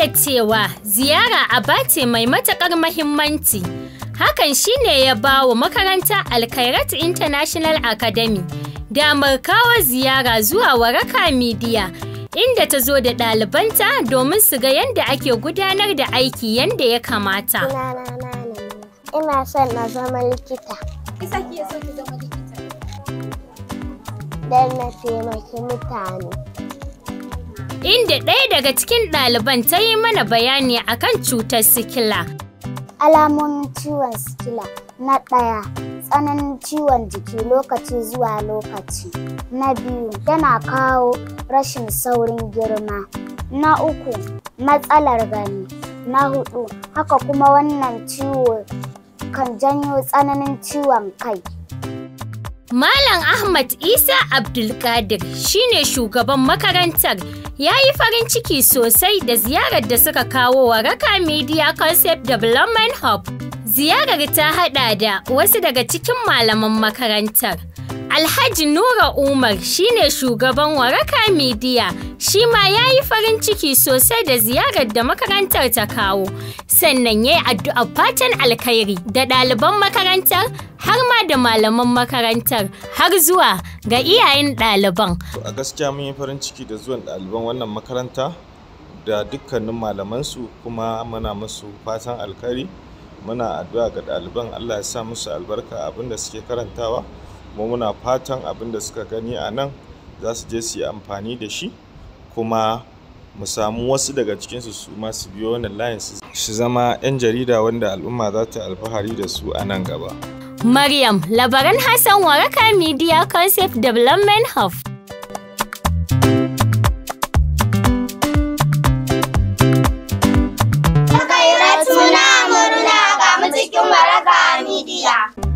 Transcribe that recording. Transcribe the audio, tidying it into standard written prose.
da cewa ziyara aba ce mai matuƙar mahimmanci, hakan shine ya ba wa makaranta Alkhairat International Academy damar kawo ziyara zuwa Waraka Media, inda ta zo da ɗalibanta domin su ga yadda ake gudanar da aiki yadda ya kamata. Ina son na zama likita. Isa ki so ki zama likita? Don na taimaki mutane. Inda ɗaya daga cikin ɗaliban ta yi mana bayani akan cutar sikila. Alamomin ciwon sikila: na ɗaya, tsananin ciwon jiki lokaci zuwa lokaci. Na biyu, yana kawo rashin saurin girma. Na uku, matsalar gani. Na hudu, haka kuma wannan ciwo kan janyo tsananin ciwon kai. Malam Ahmad Isa Abdulkadir shine shugaban makarantar, ya yi farin ciki sosai da ziyarar da suka kawo Waraka Media Concept Development Hub. Ziyarar ta hada da wasu daga cikin malaman makarantar. Alhaji Nura Umar shine shugaban Waraka Media, shi ma ya yi farin ciki sosai da ziyarar da makarantar ta kawo. Sannan ya yi addu'ar fatan alkhairi da ɗaliban makarantar har ma da malaman makarantar har zuwa ga iyayen ɗaliban. A gaskiya mun yi farin ciki da zuwan ɗaliban wannan makaranta da dukkanin malamansu, kuma muna musu fatan alkhairi. Muna addu'a ga ɗaliban, Allah ya sa musu albarka abin da suke karantawa. Kuma muna fatan abin da suka gani a nan za su je su yi amfani da shi, kuma mu samu wasu daga cikinsu su ma su biyo wannan layin su zama 'yan jarida wanda al'umma za ta alfahari da su a nan gaba. Maryam Labaran Hassan, Waraka Media Concept Development Hub. Alkhairat muna murna ga mu cikin Waraka Media.